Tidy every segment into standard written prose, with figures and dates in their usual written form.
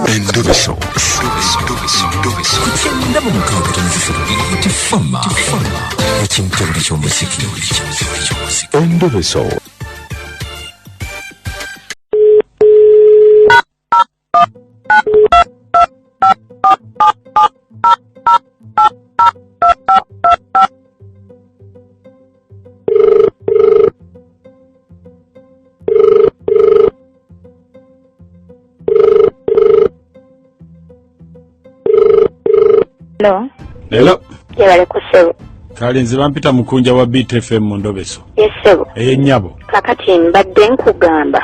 Endobeso. Ku kyenda mu mukaaga tono 3 Tifama ekimtebule ky'omuziki. Endobeso. Hello. Leero. Yebale ku ssebo. Kale nze bampita mukunja wa Beat FM mu Ndobeso. Yes ssebo. Ey'ennyabo. Kakati mbadde nkugamba.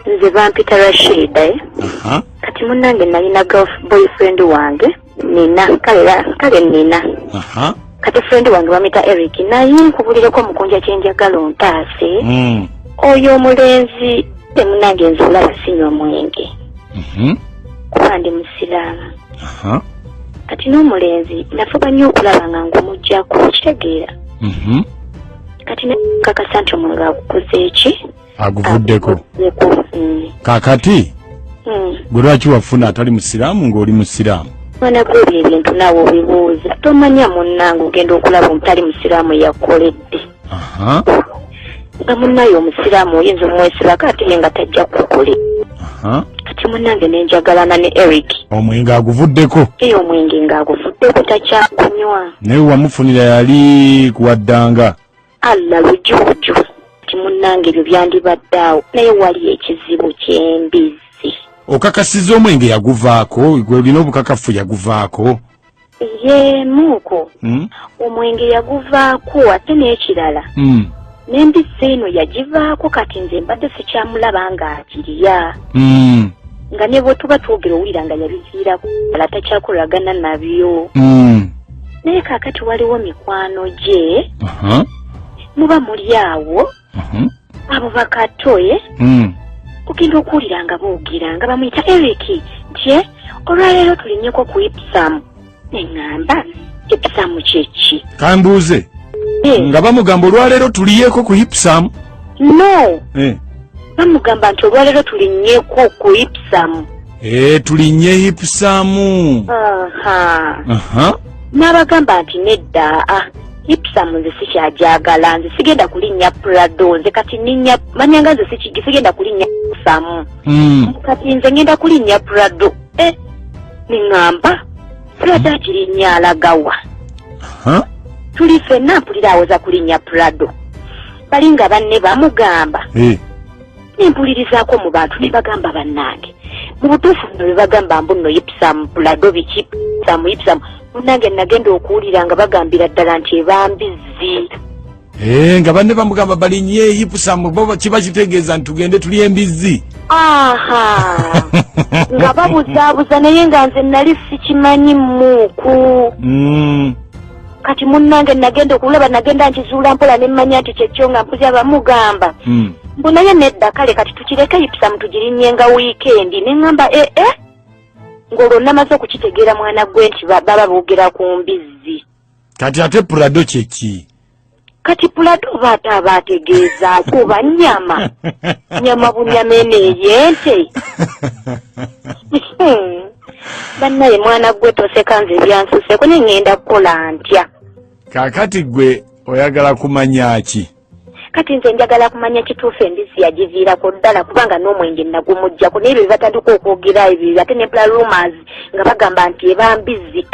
Nze bampita Rashida. Eh? Aha. Kati munnange nalina boyfriend wange. Nina kale kale nina. Aha. Kati friend wange bamuyita Eric naye nkubulireko mukunja kye njagala ontaase. Oyo omulenzi munnange nze olaba sinywa mwenge. Kuba ndi musiraamu. Aha. Kati n'omulenzi nafuba nnyo okulaba nga ngumuggyako okitegeera. Kati nakakasa nti omwenge agukoze eki? Aguvuddeko. Aguvuddeko. Kaakati gwe lwaki wafuna atali musiraamu ng'oli musiraamu? Mwana gwe ebyo ebintu naawe obibuuza. Tomanya munnange ogenda okulaba omutali musiraamu yakoledde. Aha. Nga munnaye omusiraamu oyinza omwesibako ate ye nga tajja kukolera. Aha. Kati munnange ne njagalana ne Eric. Omwenge aguvuddeko. Eyo omwenge ng'aguvuddeko takyagunywa. Naye wamufunira yali kuwaddanga. Allah lujuuju. Kati munnange ebyo byandibadde awo naye wali ekizibu ky'embizzi. Okakasizza omwenge yaguvaako, gwe olina obukakafu yaguvaako. Ye muuko. Omwenge yaguvaako ate n'ekirala. N'embizzi eno yagivaako kati nze mbadde sikyamulaba ng'agirya. Nga ne bwe tuba twogera owulira nga yabiviirako ddala takyakolagana nabyo. Naye kaakati waliwo mikwano gye. Muba muli awo. Abo bakatoye. Ogenda okuwulira nga boogera nga bamuyita Eric nti olwaleero tulinnyeko ku Ipsum. Ne ŋŋamba Ipsum kye ki? Kambuuze. Nga bamugamba olwaleero tuliyeko ku Ipsum? No. Bamugamba nti olwaleero tulinnyeko ku Ipsum. Tulinnye Ipsum. Aha. Aha. N'abagamba nti nedda Ipsum nze sikyagyagala, nze sigenda kulinnya Prado, nze kati nninnya manyanga nze sigenda kulinnya Ipsum. Kati nze ngenda kulinnya Prado. Ne ŋŋamba Prado agirinnya alagawa. Tuli ffenna mpulira awoza kulinnya Prado. Bali nga banne bamugamba. Ne mpulirizaako mu bantu ne bagamba bannange. Mu butuufu bino bye bagamba mbu nno Ipsum, Prado biki, Ipsum, Ipsum. Munnange nagenda okuwulira nga bagambira ddala nti ebambizzi. Nga banne bamugamba balinnye Ipsum, bo kiba kitegeeza nti tugende tulye embizzi. Aha. Nga babuzaabuza naye nga nze nali sikimanyi muuku. Kati munnange nagenda okulaba nagenda nkizuula mpola ne mmanya nti kyekyo nga mpuzi abamugamba. Mbu naye nedda kale kati tukireke Ipsum tugirinnye nga wiikendi. Ne ŋŋamba ng'olwo namaze okukitegeera mwana gwe nti baba boogera ku mbizzi. Kati ate Prado kye ki? Kati Prado oba ate aba ategeeza kuba nnyama. Nnyama bunyama eno ey'ente. Bannaye mwana gwe toseka nze byansuseeko naye ŋŋenda kukola ntya? Kaakati gwe oyagala kumanya ki? Kati nze njagala kumanya kituufu embizzi yagiviirako ddala kubanga n'omwenge nagumuggyako naye bye batandika okwogera ebyo ate ne mpula rumors nga bagamba nti eba mbizzi.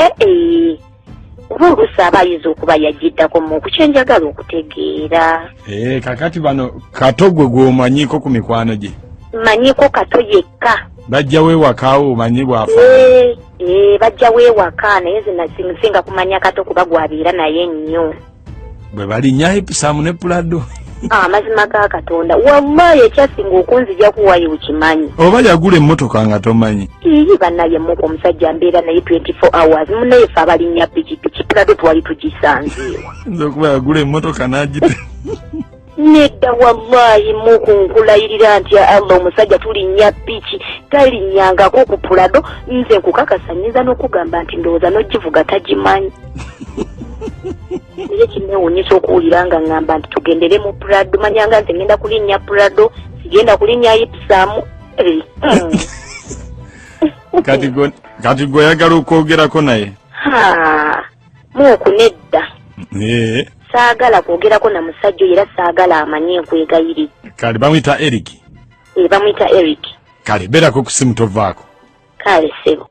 Oba oluusi aba ayinza okuba yagiddako mu ku kye njagala okutegeera. Kakati bano Kato gwe gw'omanyiiko ku mikwano gye? Mmanyiiko Kato yekka. Bajja weewakaawo omanyi bw'afa? Bajja weewaka naye nze nsinga kumanya Kato kuba gw'abeera naye nnyo. Bwe balinnya Ipsum ne Prado. Amazima ga Katonda wallahi ekyasinga okunzija kuwayo okimanyi. Oba yagula emmotoka nga tomanyi. Iyi bannaye muko omusajja mbeera naye 24 hours munnaye ffe abalinnya pikipiki Prado twali tugisanzeewa. Nze okuba yagula emmotoka n'agite. Nedda wallahi muku nkulayirira nti Allah omusajja tulinnya piki talinnyangako ku Prado nze nkukakasa nnyinza n'okugamba nti ndowooza n'ogivuga tagimanyi. Naye kinneewuunyisa okuwulira nga ŋŋamba nti tugendere mu Prado manyanga nze ngenda kulinnya Prado sigenda kulinnya Ipsum. Kati gwe oyagala okwogerako naye? Ha, Muuku nedda. Saagala kwogerako na musajja oyo era saagala amanye nkwegayiridde. Kale bamuyita Eric. Bamuyita Eric. Kale beerako ku simu tovaako. Kale ssebo.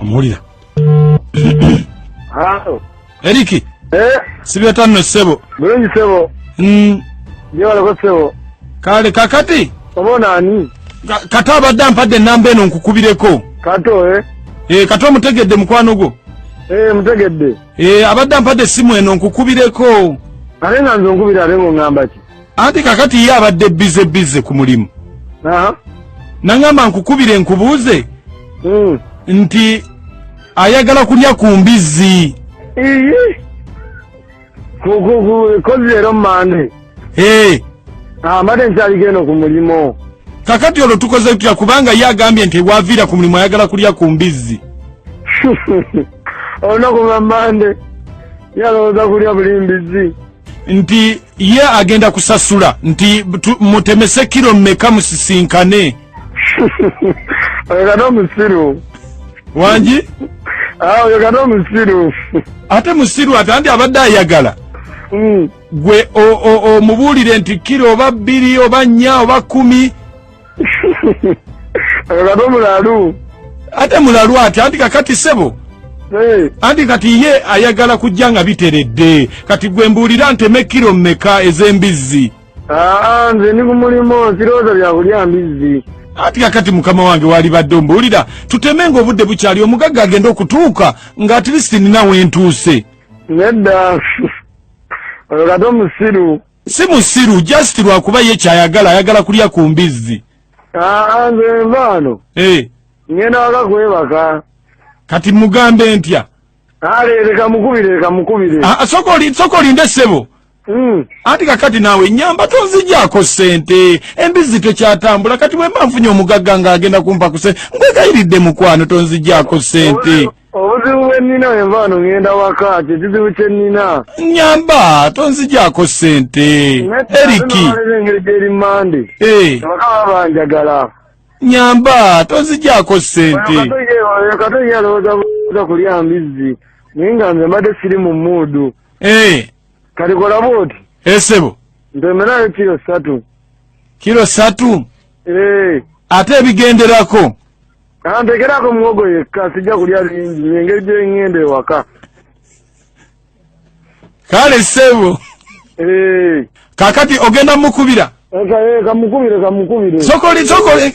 Omuwulira? Halo. Eric. Sibya nno ssebo. Bulungi ssebo. Gyebaleko ssebo. Kale kakati. Oba ani? Kato abadde ampadde ennamba eno nkukubireko. Kato Kato omutegedde mukwano gwo? Mutegedde. Abadde ampadde essimu eno nkukubireko. Ate nga nze onkubira ate ng'oŋŋamba ki? Anti kakati ye abadde bize ku mulimu. Nangamba nkukubire nkubuuze. Nti ayagala kulya ku mbizzi. Iyi. Kozi leero Mmande. Mbadde nkyaliko eno ku mulimu. Kakati olwo tukoze tutya kubanga ye agambye nti waviira ku mulimu ayagala kulya ku mbizzi. Olunaku lwa Mmande yalowooza kulya buli mbizzi. Nti ye agenda kusasula nti mutemese kiro mmeka musisinkane. Oyo kata omusiru. Wangi? Oyo kata omusiru. Ate musiru ate anti abadde ayagala. Gwe omubuulire nti kiro oba 2 oba 4 oba 10. Oyo kata omulalu. Ate mulalu ati anti kakati ssebo. Anti kati ye ayagala kujja nga biteredde. Kati gwe mbuulira nteme kiro mmeka ez'embizzi. Nze ndi ku mulimu sirowooza bya kulya mbizzi. Ati kakati mukama wange walibadde ombuulira tuteme ng'obudde bukyali omugagga agenda okutuuka nga at least nina wentuuse. Nedda. Oyo kata omusiru. Si musiru just lwakuba ye kyayagala ayagala kulya ku mbizzi. Nze nvaano. Ngenda waka kwebaka. Kati mugambe ntya? Leka mukubire. Sooka olinde ssebo. Anti kakati naawe nnyamba tonzigyako ssente. Embizzi tekyatambula kati bwe mba nfunye omugagga ng'agenda kumpa ku ssente. Nkwegayiridde mukwano tonzigyako ssente. Obuzibu bwe nnina envaano ngenda waka kye kizibu kye nnina. Nnyamba tonzigyako ssente. Eric. Engeri gy'eri Mmande. Abaka baba banjagala. Nnyamba tonzigyako ssente. Kato ye alowooza kulya mbizzi naye nga nze mbadde siri mu muudu. Kati kola bw'oti. Ssebo. Ntemerayo kiro 3. Kiro 3? Ate ebigenderako? Ntekerako muwogo yekka sijja kulya bingi engeri gye ŋŋenda ewaka. Kale ssebo. Kakati ogenda mukubira? Kamukubire. Sokoli.